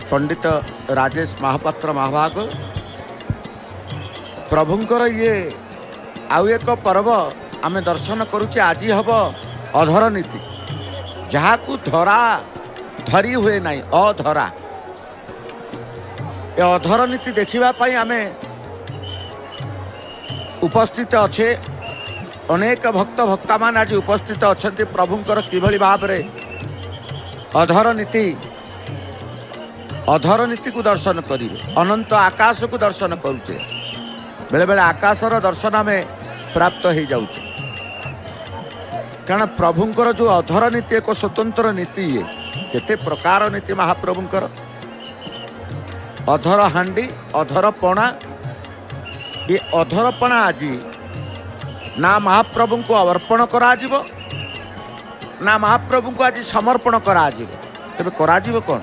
ପଣ୍ଡିତ ରାଜେଶ ମହାପାତ୍ର ମହାଭାଗ। ପ୍ରଭୁଙ୍କର ଇଏ ଆଉ ଏକ ପର୍ବ ଆମେ ଦର୍ଶନ କରୁଛେ। ଆଜି ହେବ ଅଧର ନୀତି, ଯାହାକୁ ଧରା ଧରି ହୁଏ ନାହିଁ, ଅଧରା। ଏ ଅଧର ନୀତି ଦେଖିବା ପାଇଁ ଆମେ ଉପସ୍ଥିତ ଅଛେ। ଅନେକ ଭକ୍ତ ଭକ୍ତାମାନେ ଆଜି ଉପସ୍ଥିତ ଅଛନ୍ତି। ପ୍ରଭୁଙ୍କର କିଭଳି ଭାବରେ ଅଧର ନୀତି, ଅଧର ନୀତିକୁ ଦର୍ଶନ କରିବେ। ଅନନ୍ତ ଆକାଶକୁ ଦର୍ଶନ କରୁଛେ, ବେଳେବେଳେ ଆକାଶର ଦର୍ଶନ ଆମେ ପ୍ରାପ୍ତ ହେଇଯାଉଛେ। କାରଣ ପ୍ରଭୁଙ୍କର ଯେଉଁ ଅଧର ନୀତି ଏକ ସ୍ୱତନ୍ତ୍ର ନୀତି। ଇଏ କେତେ ପ୍ରକାର ନୀତି ମହାପ୍ରଭୁଙ୍କର, ଅଧର ହାଣ୍ଡି, ଅଧର ପଣା। ଏ ଅଧର ପଣା ଆଜି ନା ମହାପ୍ରଭୁଙ୍କୁ ଅର୍ପଣ କରାଯିବ, ନା ମହାପ୍ରଭୁଙ୍କୁ ଆଜି ସମର୍ପଣ କରାଯିବ। ତେବେ କରାଯିବ କ'ଣ?